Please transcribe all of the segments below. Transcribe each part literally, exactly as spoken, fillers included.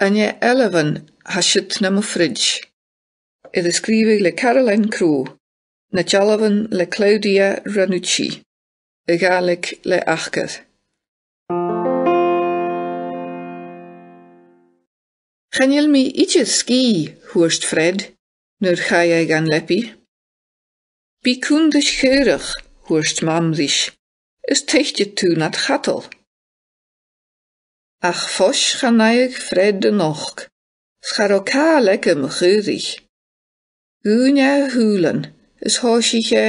An e ailbhean a tha siud nam fridge? Air a sgrìobhadh le Caroline Crowe, na dealbhan le Claudia Ranucci, a' Ghàidhlig le Acair. Chan eil mi idir sgìth, thuirt Fred, nuair a chaidh e dhan leabaidh. Bi cunntais chaorach, thuirt Mam ris, is tuitidh tu nad chadal. Ach fois chan fhaigheadh Fred a-nochd, 's cha robh càil aige mu chaoraich. Dhùin e a shùilean, is thòisich e.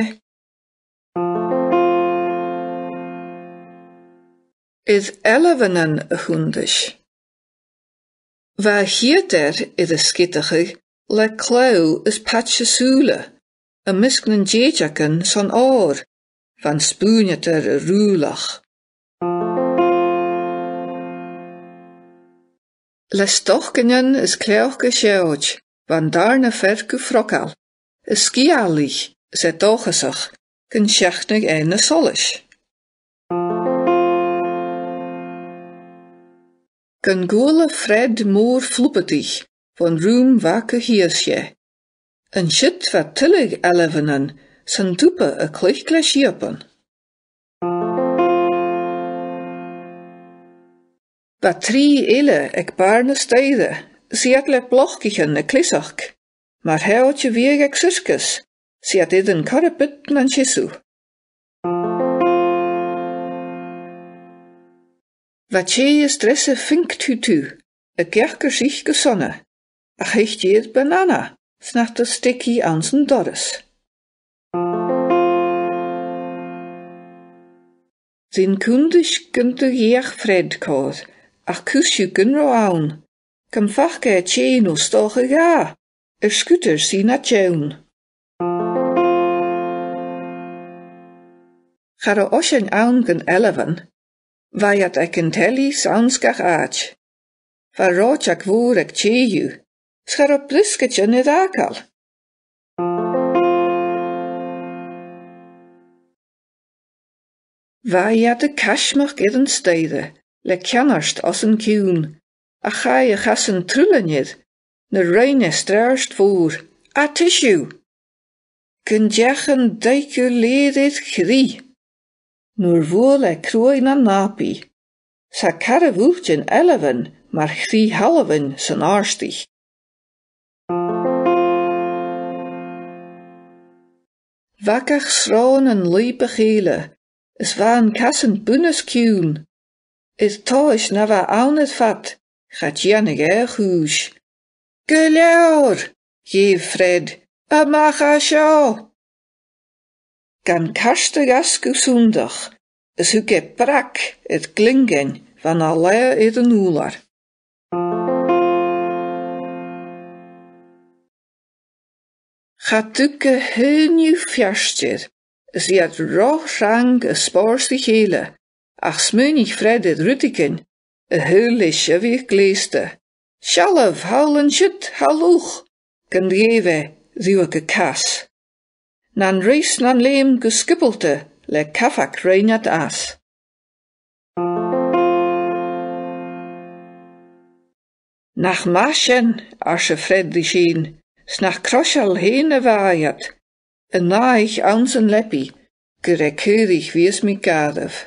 Is ailbheanan a chunntais. Bha a' chiad fhear air a sgeadachadh le claidheamh is paidse sùla, am measg nan dèideagan son òr, bhon spùinneadair a' rùileach. Le stocainnean is cleòca seòid, bhon dàrna fear gu frogail, is sgiathalaich, 's e dòchasach gun seachnadh e na solais. Gun cuala Fred mòr-phlubadaich bhon rùm mhath gu h-ìosal. An siud bha tuilleadh ailbheanan san tuba a' cluich le siabann. Bha trì eile aig bàrr na staidhre, 's iad le blocaichean a' cleasachd, mar sheòid a bhiodh aig siorcas, 's iad air an corra-bit nan seasamh. Bha tè is dreasa phinc tutu, a' gearradh sìos gu sona, ach thuit iad banana, 's nach do stèig i anns an doras. Rinn cunntais gun do dh'fheuch Fred còir, ach chuir sibh gun robh ann, gum faca e tè no 's dòcha dhà, air sgùtar 's i na teann. Cha robh oisean ann gun ailbhean, bha iad aig an telly 's anns gach àite. Bha reòiteag mhòr aig tè dhiubh, 's cha robh briosgaidean air fhàgail. Bha iad a' caismeachd air an staidhre le ceannard os an cionn, ach chaidh a chasan truilean air, nuair a rinn e sreòthart mhòr, "A-tissue!" Gun deach an doiceadh lèir air chrith. Nuair a bhuail e cruaidh nan nàbaidh, 's e car a' bhuailtean ailbhean mar chrith-thalmhainn san àrdaich. Bha gach sròn an lùib a chèile, is bha an casan bun-os-cionn. Is tomhais na bha ann air fad, cha dèanadh e a' chùis. "Gu leòr!" dh'èigh Fred. "A-mach à seo!" Gan cartadh às gu sunndach, is thug e brag air glingean bhon an laighe air an ùrlar. Cha tug e h-aon dhiubh feart air, is iad ro thrang a' spòrs ri chèile, ach smaoinich Fred air rudeigin a shaoil leis a bhith gleusta. "Seallaibh, thall an siud, tha luch," gun do dh'èigh e riutha gu cas. Nan ruith 's nan leum gu sgiobalta le cabhag rinn iad às. "Nach math sin," arsa Fred ris fhèin, "'s nach croiseil fhèin a bha iad, an nàmhaid anns an leabaidh, gur e caoraich bhios mi gàireamh."